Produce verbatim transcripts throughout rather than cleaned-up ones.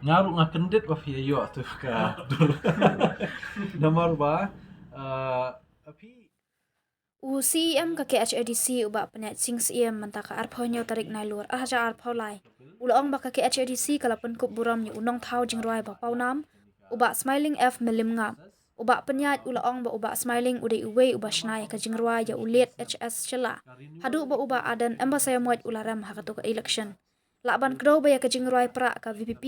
Nga ruh nga kyndit ba phi ïoh tu ka dur. Namar ba, uh, phi U C E M ka K H A D C u Bah Pynïaid Sing Syiem mynta ka arphew hynñiew tarik Nailur ar hajar arphew lai u la ong ba ka K H A D C ka la pynkup burom ïa u nongthaw jingrwai ba pawnam u Bah Smiling F Mylliemngap. U Bah Pynïaid u la ong ba u Bah Smiling u dei uwei uba shna ïa ka jingrwai ïa u Late H S Shylla haduh ba u Bah Ardent em ba sa ïa moit u la rem ha katu ka election. Lah ban kdew ba ïa ka jingrwai prah ka V P P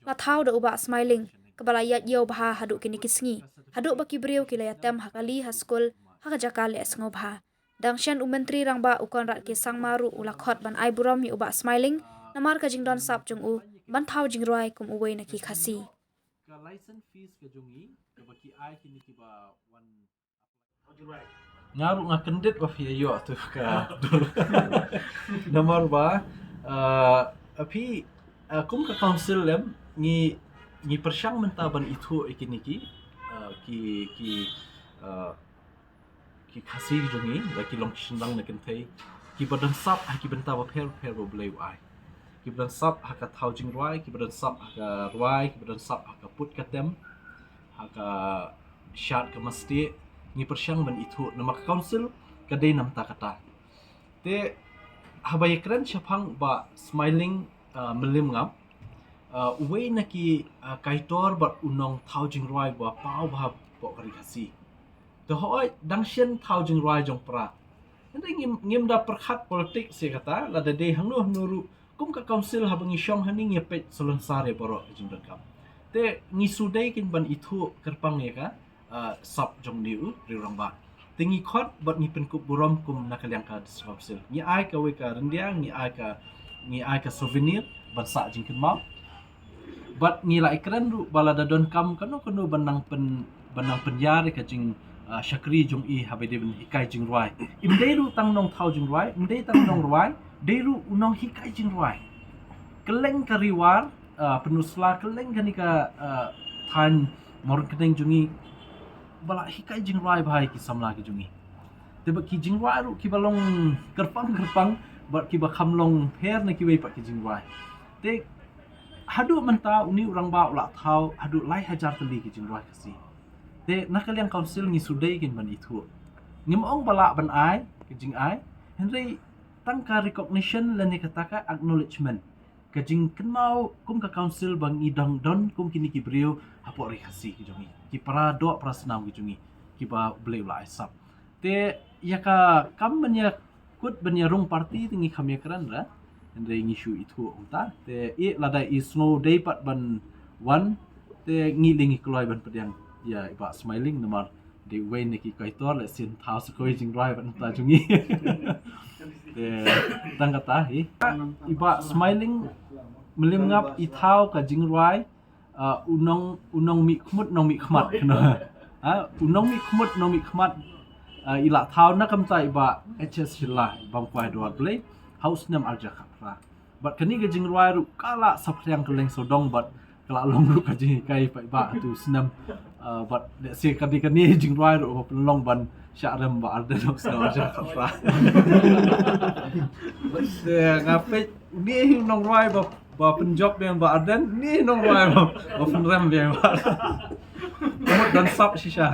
la thaw da u Bah Smiling kaba la ïaid ïew bha haduh kine ki sngi haduh ba ki briew ki la ïatem ha kali ha skul ha ka jaka leh sngewbha. Dang shen u Myntri Rangbah u Conrad K Sangma ruh u la khot ban ai burom ïa u Bah Smiling namar ka jingdon sap jong u ban thaw jingrwai kum uwei na ki Khasi. Ka license fees ka jong i kaba ki ai kine kiba wan Nga ruh nga kyndit ba phi ïoh tu ka dur. Namar ba, uh, phi, uh, kum ka council lem ngi ngi pyrshang mynta ban ithuh ïa kine ki, uh, ki ki uh, ki Khasi jong ngi ba ki long ki shynrang na kynthei kiba don sap ha ki bynta bapher bapher ba U Blei u ai. Kiba don sap ha ka thaw jingrwai, kiba don sap ha ka rwai, kiba don sap ha ka put ka tem, ha ka shad ka mastieh, ngi pyrshang ban ithuh namar ka council ka dei namar kata. Te haba ïa kren shaphang u Bah Smiling, uh, Mylliemngap, uh, uwei na ki, uh, kaitor bad u nongthaw jingrwai ba paw bha hapoh ka ri Khasi. Te hooid dang shen thaw jingrwai jong prah. Hynrei ngim ngim da pyrkhat politics ïa kata, lada dei hangno hangno ruh kum ka council haba ngi shong hangne ngi peit salonsar ïa baroh ka jingdonkam. Te ngi shu dei kein ban ithuh kyrpang ïa ka, uh, sap jong une u riewrangbah. Te ngi khot bad ngi pynkup burom kum na ka liang ka District Council. Ngi ai kawei ka ryndia, ngi ai ka ngi ai ka souvenir ban sah jingkynmaw. Bad ngi la ïakren ruh ba lada donkam kano kano ban nang pyn ban nang pynïar ïa ka jing, uh, shakri jong i haba dei ban hikai jingrwai. Im dei ruh tang nongthaw jingrwai, im dei tang nongrwai, dei ruh u nonghikai jingrwai. Kylleng ka Ri War, uh, Pynursla, kylleng kane ka, uh, thaiñ Mawryngkneng jong ngi ba la hikai jingrwai bha ïa ki samla ki jong ngi. Te bad ki jingrwai ruh kiba long kyrpang kyrpang bad kiba kham long pher na kiwei pat ki jingrwai. Te haduh mynta une u rangbah u la thaw haduh lai hajar tylli ki jingrwai Khasi. Te na ka liang council ngi shu dei kein ban ithuh. Ngim ong ba lah ban ai ka jingai, hynrei tang ka recognition lane kata ka acknowledgement, ka jingkynmaw kum ka council ba ngi dang don kum kine ki briew hapoh ri Khasi ki jong ngi, ki para doh para snam ki jong ngi kiba U Blei u la ai sap. Te ïa ka kam ban ïa kut ban ïa rung party te ngi kham ïa kren re. Hynrei ngi shu ithuh kumta. Te i lada i sngew dei pat ban wan te ngi lei ngi kloi ban pdiang ïa i Bah Smiling namar dei uwei na ki kaitor lehse yn thaw sa kawei jingrwai bad nangta jong ngi. Te tang kata hi i Bah Smiling Mylliemngap i thaw ka jingrwai, ah, u nong, u nongmihkhmut nongmihkhmat kano. Ha, u nongmihkhmut nongmihkhmat, ah, i la thaw na ka bynta i Bah H S Shylla i bam kwai Dwar Blei ha u snem ar hajar khatphra. Bad kane ka jingrwai ruh ka la saphriang kylleng sawdong bad ka la long ruh ka jinghikai pat i Bah ha u snem. Ah, bad lehse ka dei kane jingrwai ruh ba pynlong ban shah rem Bah Ardent ha u snem ar hajar khatphra. Bad, eh, nga peit une hi u nongrwai ba ba pynjop biang Bah Ardent, une hi u nongrwai ba ba pynrem biang Bah Ardent. Mut don sap shisha.